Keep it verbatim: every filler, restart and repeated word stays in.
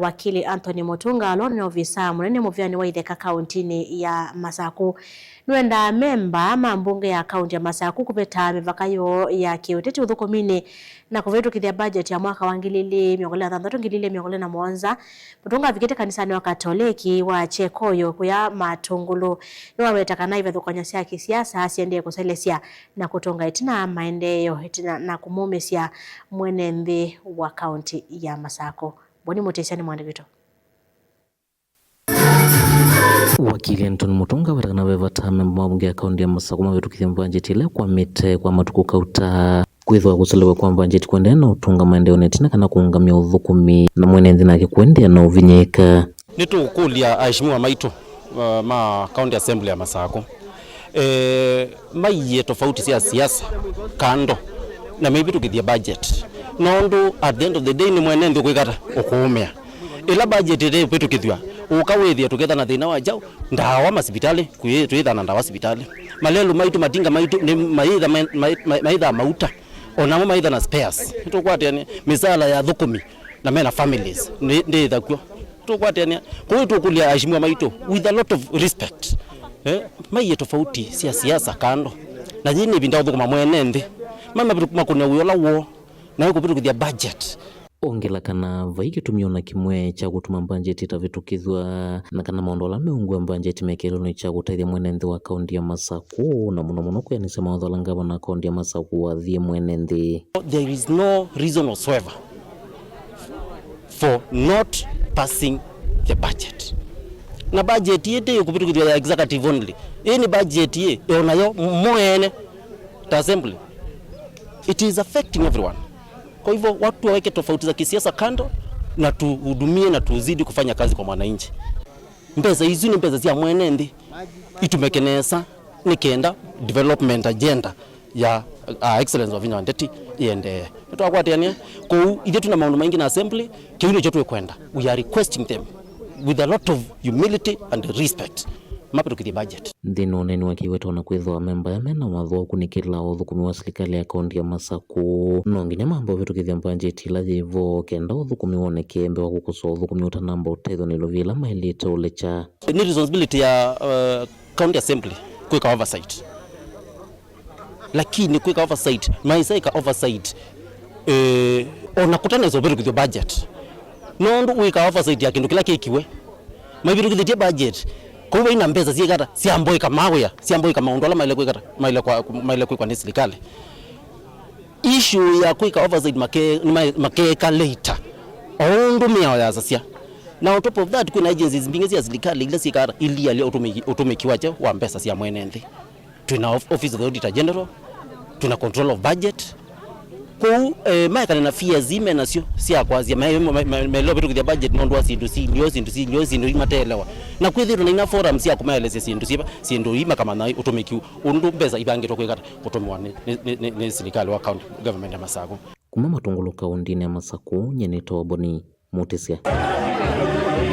Wakili Anthony Mutunga, ũla nĩ ovisaa mũnene mũvĩanĩ wa itheka kaũntĩnĩ ya Masaku, nĩwendaa amemba ma mbunge ya kaũntĩ ya Masaku kũveta mĩvaka yoo ya kĩũteti ũthũkũminĩ na kũvĩtũkĩthya mbajeti ya mwaka wa ngili ili mĩongo ĩlĩ na thanthatũ, ngili ili mĩongo ĩlĩ na mũonza. Mutunga avikĩte kanisanĩ wa Katoleki wa Chekoyo kũya Matungulu nĩwaweta kana ivathũkany'o sya kĩsiasa siendee kũselesya na kũtũnga ĩtina maendeeo ĩtina na kũmũmĩsya mwene nthĩ wa kaũntĩ ya Masaku. Boni Mũtĩsya nĩ mwandĩki witũ. Wakili Anthony Mutunga aweta kana ve vata amemba ma mbunge ya kaũntĩ ya Masaku mavĩtũkĩthye mbanjeti ĩla ĩkwamĩte kwa matukũ kauta. Kwĩthĩwa kũselewa kwa mbanjeti kũendeea na ũtũnga maendeeo na ĩtina kana kũũngamya ũthũkũmi na mwene nthĩ nake kũendeea na ũvinyĩĩka. Nĩtũkũlya aheshimiwa maitũ, uh, ma County Assembly ya Masaku, eh, maiye tofauti sya siasa kando na maivĩtũkĩthye budget. Nũndũ at the end of the day nĩ mwene nthĩ ũkwĩka ata? Ũkũũmĩa. Ĩla budget ĩtevĩtũkĩthw'a, ũka wĩthĩe tũketha na thĩna wa kyaũ? Ndawa masivitalĩ, kwĩ-, twĩthaa na ndawa sivitalĩ. Malelũ maitũ, matinga maitũ, nĩ maitha, ma-, ma-, ma-, maithaa mauta. O namo maitha na spares. Nĩtũkwatĩanĩa mĩsaala ya athũkũmi na mena families, nĩ-, ndĩĩtha kw'o. Tũkwatĩanĩa. Kwoou tũkũlya aheshimiwa maitũ with a lot of respect. Eh, maiye tofauti sya siasa kando. Na yĩĩ nĩ ĩvinda ya ũthũkũma mwene nthĩ. Mame makũne wĩa ũla woo, na kũvĩtũkĩthya budget. Ongela kana vai kĩtumi o na kĩmwe kya kũtuma mbanjeti ĩtavĩtũkĩthw'a, na kana maũndũ ala meũngw'a mbanjeti mekĩlwe nĩ kya kũtethya mwene nthĩ wa kaũntĩ ya Masaku, na mũno mũno kwĩanĩsya mawatho ala ngavana wa kaũntĩ ya Masaku wathiĩ mwene nthĩ. There is no reason whatsoever for not passing the budget. Na budget ĩĩ ndĩ kũvĩtũkĩthw'a ya executive only. Ĩĩ nĩ budget ĩĩ, o nayo mwene ta assembly. It is affecting everyone. Kwa hivyo, watu waweke tofauti za kisiasa kando na tuhudumie na tuzidi kufanya kazi kwa mwananchi. Mbesa isu nĩ mbesa sya mwene nthĩ, itumĩke nesa nĩ kenda development agenda ya, uh, Excellency Wavinya Ndeti ĩendee. Nĩtwakwatĩanĩa kũu, ithyĩ twĩ na maũndũ maingĩ na assembly, kĩu nĩkyo twĩkwenda. We are requesting them with a lot of humility and respect mavĩtũkĩthye budget. Nthĩnĩ wa ũneeni wake aiweta o na kwĩthĩwa amemba aya me na watho wa kũkunĩkĩla ũthũkũmi wa silikalĩ ya kaũntĩ ya Masaku, no nginya mambe ũvĩtũkĩthya mbanjeti ĩla yĩ vo kenda ũthũkũmi woneke mbee wa kũkosoa ũthũkũmi ũtanamba ũtethw'a nĩ ilovia ila maĩlĩte ũlekya. Nĩ responsibility ya, uh, County Assembly kwĩka oversight. Lakini kwĩka oversight, maisa ĩka oversight, eh, o na kũtanesa ũvĩtũkĩthyo budget. Nũndũ wĩka oversight ya kĩndũ kĩla kĩkiwe, maivĩtũkĩthĩtye budget, kũu vaina mbesa syĩkata syamboĩka mawĩa, syamboĩka maũndũ ala maĩle kwĩkata, maĩle kwa, maĩle kwĩkwa nĩ silikalĩ. Issue ya kwĩka oversight make-, nĩma-, makeeka later, o ũndũ mĩao yasasya. Na on top of that, kwĩna agencies mbingĩ sya silikalĩ ila syĩkata ilialia ũtũmĩki, ũtũmĩki wakyo wa mbesa sya mwene nthĩ. Twĩna of-, Office of the Auditor General, twĩna control of budget. Kwoou, eh, maekane na fears ii menasyo sya kwasya me-, me-, me-, maĩle ũvĩtũkĩthya budget nũndũ wa syĩndũ silio, syĩndũ silio, syĩndũ imateelewa. Na kwĩthĩĩtwe na ina forum sya kũmaelesya syĩndũ syĩva, syĩndũ ii makamanya ũtũmĩki ũndũ mbesa ivangĩtwe kwĩkata kũtũmĩwa nĩ, nĩ, nĩ, nĩ, nĩ silikalĩ wa county government ya Masaku. Kuma Matũngũlũ kaũntĩnĩ ya Masaku, nyie nĩtawa Boni Mũtĩsya.